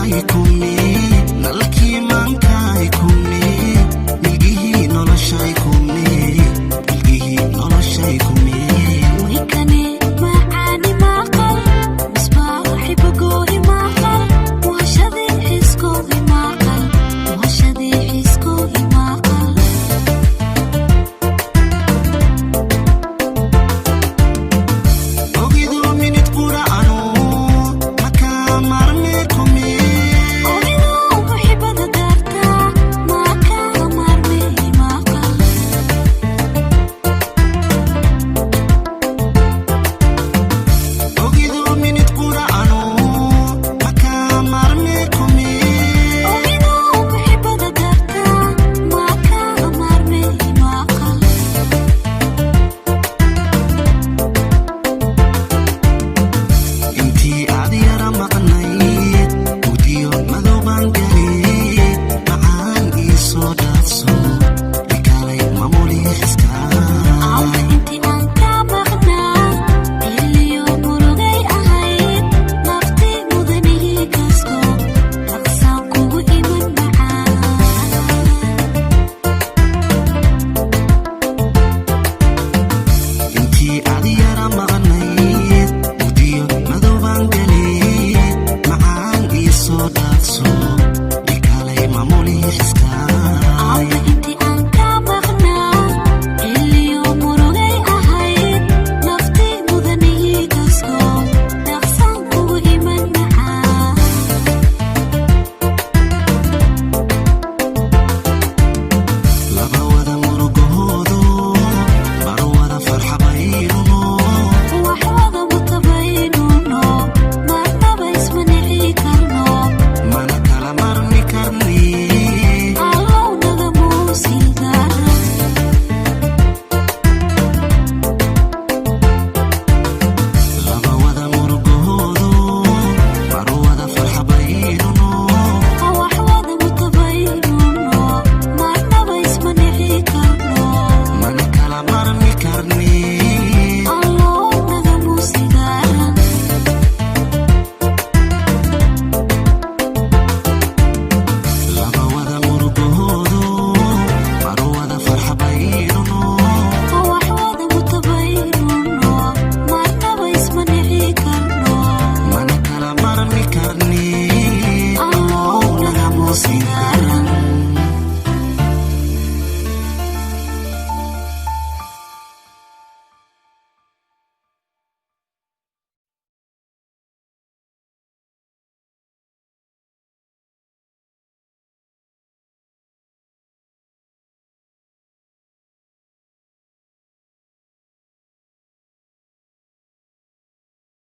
Kumi nalkii maankaay, kumi milgihii noloshay, kumi milgihii noloshay, kumi. Waykane macaani maqal, misbaaxi bogoohi maqal, muhashadii xiskoohi maqal, muhashadii xiskoohi maqal. Ogidu minid quracanu makaa marme, kumi. Ogidow muxibada daarta makaa maarmay maqal. Ogidu minid quracanu makaa marme, kumi. Ogidow muxibada daarta makaa maarmay maqal. Intii aad yara maqnayd mugdiyo madow baan galay, macaan ii soo dhaafso, ikaalay mamuli xiska. Awda intii aan ka maqnaa iliyo murugay ahayd, nafti mudanihii kasko dhaqsaan kugu iman macaan. Intii aad yara maqnayd mugdiyo madow baan galay, macaan ii soo dhaafso, ikaalay mamuli xiska.